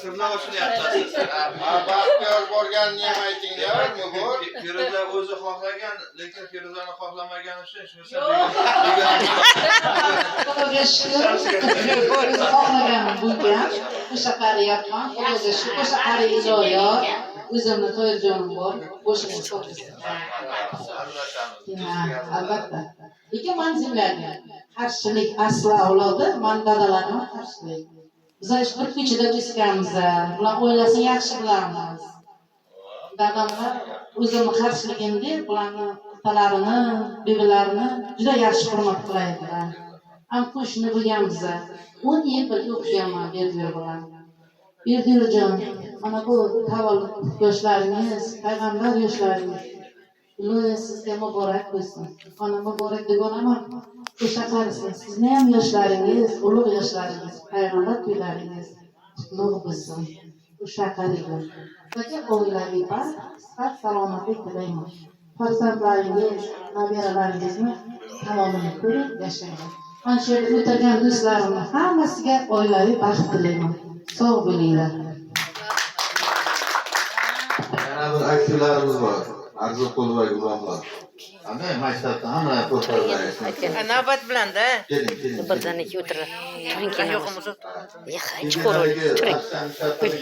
Sirlar ochilyapti. Ha, Baxtiyor borganini ham aytinglar, Muborak. Feruza o'zi xohlagan, lekin Feruzani xohlamagani uchun shunisi. Xudoga shukur, o'zi xohlaganim bo'lgan. O'sha qariyapman, Xudoga shukur, o'sha qari iloyo. O'zimni to'yirjonim bor, boshimga topilsin. Ha, albatta. Lekin man земляк. Qarshilik asli avlodi, man dadalarim ham qarshilik. Biz bir ko'chada o'sganmiz. Bular oilasini yaxshi bilamiz. Dadamlar o'zimni qarshiligimda bularni otalarini, bibilarini juda yaxshi hurmat qilardilar. Ham qo'shni bo'lganmiz. 10 yil birga o'qiganman Berdiyor bilan. Berdiyorjon, mana bu tavallud yoshlaringiz, payg'ambar yoshlaringiz. Iloyo sizga muborak bo'lsin. Mana muborak dugonam o'sha qarisin. Sizni ham yoshlaringiz, ulug' yoshlaringiz, payg'ambar to'ylaringiz qutlug' bo'lsin. O'sha qariylar. Sizga oilaviy baxt, sihat, salomatlik tilayman. Farzandlaringiz, nabiralaringizni kamolini ko'rib yashanglar. Mana shu yerda o'tirgan do'stlarimni hammasiga oilaviy baxt tilayman. Sog' bo'linglar. Yana bir aktivlarimiz bor. Arziqulova Gulohlar. Ana maktabda hamma ko'rpalar. Navbat bilan-da. Keling, keling. Birdan ikki o'tiradi. Turing, Yo'q, kelamiz. Chiqaverib turing. Turing.